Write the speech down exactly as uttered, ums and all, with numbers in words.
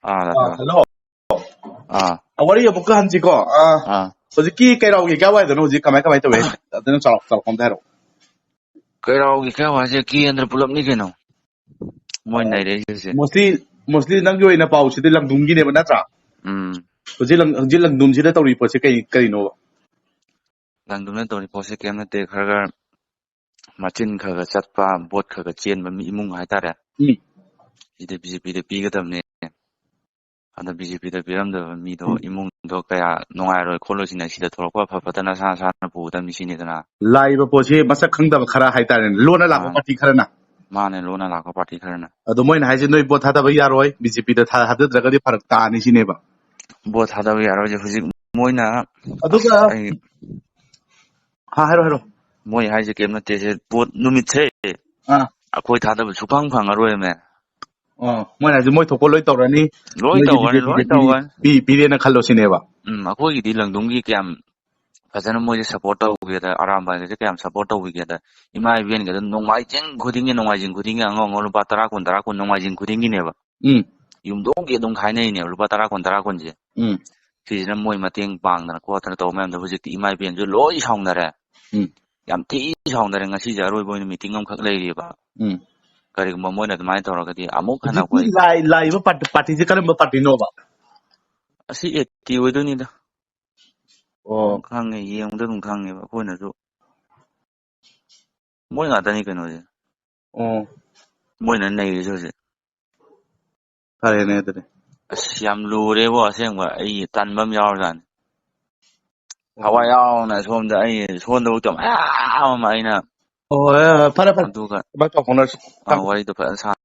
ꯑꯥ, ꯂꯥꯛꯑꯦ꯫ ꯍꯜꯂꯣ꯫ ꯑꯥ꯫ ꯑ, ꯋꯥꯔꯤ ꯑꯃꯨꯛꯀ ꯍꯟꯁꯤꯀꯣ꯫ ꯑ, ꯑꯥ꯫ ꯍꯧꯖꯤꯛꯀꯤ ꯀꯩꯔꯥꯎꯒꯤ ꯀꯌꯥ ꯋꯥꯏꯗꯅꯣ ꯍꯧꯖꯤꯛ ꯀꯃꯥꯏ ꯀꯃꯥꯏ ꯇꯧꯋꯦ? ꯑꯗꯨꯅ ꯆꯥꯎꯔꯥꯛ ꯆꯥꯎꯔꯥꯛꯄ ꯑꯝꯗ ꯍꯥꯏꯔꯛꯑꯣ꯫ ꯀꯩꯔꯥꯎꯒꯤ ꯀꯌꯥ ꯋꯥꯏꯁꯦ ꯀꯦꯟꯗ꯭ꯔ ꯄꯨꯂꯞꯅꯤ ꯀꯩꯅꯣ꯫ ꯃꯣꯏ ꯑ, ꯅꯩꯔꯛꯏꯁꯦ꯫ Mostly, mostly ꯅꯪꯒꯤ ꯑꯣꯏꯅ ꯄꯥꯎꯁꯤꯗꯤ ꯂꯪꯗꯨꯝꯒꯤꯅꯦꯕ, ꯅꯠꯇ꯭ꯔꯥ? ꯎꯝ꯫ ꯍꯧꯖꯤꯛ ꯂꯪ-, ꯍꯧꯖꯤꯛ ꯂꯪꯗꯨꯝꯁꯤꯗ ꯇꯧꯔꯤ ꯄꯣꯠꯁꯦ ꯀꯩ, ꯀꯔꯤꯅꯣꯕ? ꯂꯪꯗꯨꯝꯅ ꯇꯧꯔꯤ ꯄꯣꯠꯁꯦ ꯀꯩꯝ ꯅꯠꯇꯦ, ꯈꯔ ꯈꯔ ꯃꯆꯤꯟ ꯈꯔ ꯈꯔ ꯆꯠꯄ, ꯚꯣꯠ ꯈꯔ ꯈꯔ ꯆꯦꯟꯕ ꯃꯤ ꯏꯃꯨꯡ ꯍꯥꯏꯇꯥꯔꯦ꯫ ꯎꯝ꯫ ꯁꯤꯗ ꯕꯤ ꯖꯦ ꯄꯤꯗ ꯄꯤꯒꯗꯕꯅꯦ꯫ ꯑꯗ ꯕꯤ ꯖꯦ ꯄꯤꯗ ꯄꯤꯔꯝꯗꯕ ꯃꯤꯗꯣ, ꯎꯝ꯫ ꯏꯃꯨꯡꯗꯣ ꯀꯌꯥ ꯅꯨꯡꯉꯥꯏꯔꯣꯏ ꯈꯣꯠꯂꯣꯏ ꯁꯤꯅ ꯁꯤꯗ ꯊꯣꯛꯂꯛꯄ ꯑꯐ ꯐꯠꯇꯅ ꯅꯁꯥ ꯅꯁꯥꯅ ꯄꯨꯒꯗꯕꯅꯤ ꯁꯤꯅꯤꯗꯅ꯫ ꯂꯥꯛꯏꯕ ꯄꯣꯠꯁꯤ ꯃꯁꯛ ꯈꯪꯗꯕ ꯈꯔ ꯍꯥꯏꯇꯥꯔꯦꯅꯦ, ꯂꯣꯟꯅ ꯂꯥꯛꯄ ꯃꯥꯅꯦ꯫ ꯄꯥꯔꯇꯤ ꯈꯔꯅ꯫ ꯃꯥꯅꯦ, ꯂꯣꯟꯅ ꯂꯥꯛꯄ ꯄꯥꯔꯇꯤ ꯈꯔꯅ꯫ ꯑꯗꯣ ꯃꯣꯏꯅ ꯍꯥꯏꯁꯦ ꯅꯣꯏ ꯚꯣꯠ ꯊꯥꯗꯕ ꯌꯥꯔꯣꯏ, ꯕꯤ ꯖꯦ ꯄꯤꯗ ꯊꯥ-, ꯊꯥꯗꯗ꯭ꯔꯒꯗꯤ ꯐꯔꯛ ꯇꯥꯅꯤ ꯁꯤꯅꯦꯕ꯫ ꯚꯣꯠ ꯊꯥꯗꯕ ꯌꯥꯔꯣꯏꯁꯦ ꯍꯧꯖꯤꯛ ꯃꯣꯏꯅ, ꯑꯗꯨꯒ ꯑꯁ, ꯑꯩ ꯍꯥ, ꯍꯥꯏꯔꯣ, ꯍꯥꯏꯔꯣ꯫ ꯃꯣꯏ ꯍꯥꯏꯁꯦ ꯀꯩꯝ ꯅꯠꯇꯦ, ꯁꯦ ꯚꯣꯠ ꯅꯨꯃꯤꯠꯁꯦ ꯑꯥ꯫ ꯑꯩꯈꯣꯏ ꯊꯥꯗꯕ ꯁꯨꯐꯪ ꯐꯪꯉꯔꯣꯏꯃꯦ꯫ ꯑꯣ, ꯃꯣꯏꯅ ꯍꯥꯏꯁꯦ ꯃꯣꯏ ꯊꯣꯛꯄ ꯂꯣꯏ ꯇꯧꯔꯅꯤ꯫ ꯂꯣꯏ ꯅꯣꯏꯒꯤꯗꯤ ꯇꯧꯒꯅꯤ, ꯂꯣꯏ ꯄꯤ-, ꯇꯧꯒꯅꯤ꯫ ꯄꯤ-, ꯄꯤꯔꯦꯅ ꯈꯜꯂꯣ ꯁꯤꯅꯦꯕ꯫ ꯎꯝ, ꯑꯩꯈꯣꯏꯒꯤꯗꯤ ꯂꯪꯗꯨꯝꯒꯤ ꯀꯌꯥꯝ ꯐꯖꯅ ꯃꯣꯏꯁꯦ support ꯇꯧꯒꯦꯗ, ꯑꯔꯥꯝꯕꯥꯏꯒꯁꯦ ꯀꯌꯥꯝ support ꯇꯧꯕꯤꯒꯦꯗ, ꯏꯃꯥ ꯏꯕꯦꯟꯒꯗ ꯅꯣꯡꯃꯥꯏꯖꯤꯡ ꯈꯨꯗꯤꯡꯒꯤ, ꯅꯣꯡꯃꯥꯏꯖꯤꯡ ꯈꯨꯗꯤꯡꯒꯤ ꯑꯉꯧ ꯑꯉꯧ ꯂꯨꯄꯥ ꯇꯔꯥ, ꯀꯨꯟ, ꯇꯔꯥ, ꯀꯨꯟ ꯅꯣꯡꯃꯥꯏꯖꯤꯡ ꯈꯨꯗꯤꯡꯒꯤꯅꯦꯕ꯫ ꯎꯝ꯫ ꯌꯨꯝꯗꯣꯡꯒꯤ ꯑꯗꯨꯝ ꯈꯥꯏꯅꯩꯅꯦꯕ, ꯂꯨꯄꯥ ꯇꯔꯥ, ꯀꯨꯟ, ꯇꯔꯥ, ꯀꯨꯟꯁꯦ꯫ ꯎꯝ꯫ ꯁꯤꯁꯤꯅ ꯃꯣꯏ ꯃꯇꯦꯡ ꯄꯥꯡꯗꯅ ꯈꯣꯠꯇꯅ ꯇꯧꯕ ꯃꯌꯥꯝꯗꯣ ꯍꯧꯖꯤꯛꯇꯤ ꯏꯃꯥ ꯏꯕꯦꯟꯁꯨ ꯂꯣꯏ ꯁꯥꯎꯅꯔꯦ꯫ ꯎꯝ꯫ ꯌꯥꯝ ꯊꯤ ꯁꯥꯎꯅꯔꯦ꯫ ꯉꯁꯤꯁꯦ ꯑꯔꯣꯏꯕ ꯑꯣꯏꯅ meeting ꯑꯃꯈꯛ ꯂꯩꯔꯤꯕ꯫ ꯎꯝ꯫ ꯀꯔꯤꯒꯨꯝꯕ ꯃꯣꯏꯅ ꯑꯗꯨꯃꯥꯏꯅ ꯇꯧꯔꯒꯗꯤ ꯑꯃꯨꯛ ꯍꯟꯅ ꯍꯧꯖꯤꯛꯀꯤ ꯑꯩꯈꯣꯏ ꯂꯥꯏ-, ꯂꯥꯛꯏꯕ ꯄꯥꯔꯇꯤ, ꯄꯥꯔꯇꯤꯁꯦ ꯀꯔꯝꯕ ꯄꯥꯔꯇꯤꯅꯣꯕ? ꯑꯁꯤ ꯑꯦ ꯇꯤ ꯑꯣꯏꯗꯣꯏꯅꯤꯗ꯫ ꯑꯣ꯫ ꯑꯗꯨꯝ ꯈꯪꯉꯦ, ꯌꯦꯡꯕꯗ ꯑꯗꯨꯝ ꯈꯪꯉꯦꯕ ꯑꯩꯈꯣꯏꯅꯁꯨ꯫ ꯃꯣꯏ ꯉꯥꯛꯇꯅꯤ ꯀꯩꯅꯣꯁꯦ꯫ ꯑꯣ꯫ ꯃꯣꯏꯅ ꯅꯩꯔꯤꯁꯦ ꯍꯧꯖꯤꯛ꯫ ꯐꯔꯦꯅꯦ ꯑꯗꯨꯗꯤ꯫ ꯑꯁ, ꯌꯥꯝ ꯂꯨꯔꯦꯕꯣ ꯑꯁꯦꯡꯕ꯫ ꯑꯩ ꯇꯟꯕ ꯑꯃ ꯌꯥꯎꯔꯖꯥꯠꯅꯤ꯫ ꯑꯣ꯫ ꯊꯋꯥꯏ ꯌꯥꯎꯅ ꯁꯣꯝꯗ ꯑꯩ ꯁꯣꯝꯗꯐꯥꯎ ꯇꯧ-, ꯃꯌꯥꯝ ꯑꯃ ꯑꯩꯅ ꯑꯣ, ꯍꯣꯏ, ꯍꯣꯏ, ꯐꯔꯦ, ꯐꯔꯦ꯫ ꯑꯗꯨꯒ ꯚꯥꯏ, ꯄꯥꯎ ꯐꯥꯎꯅꯔꯁꯤ꯫ ꯑ, ꯋꯥꯔꯤꯗꯣ ꯐꯖꯅ ꯁꯥ-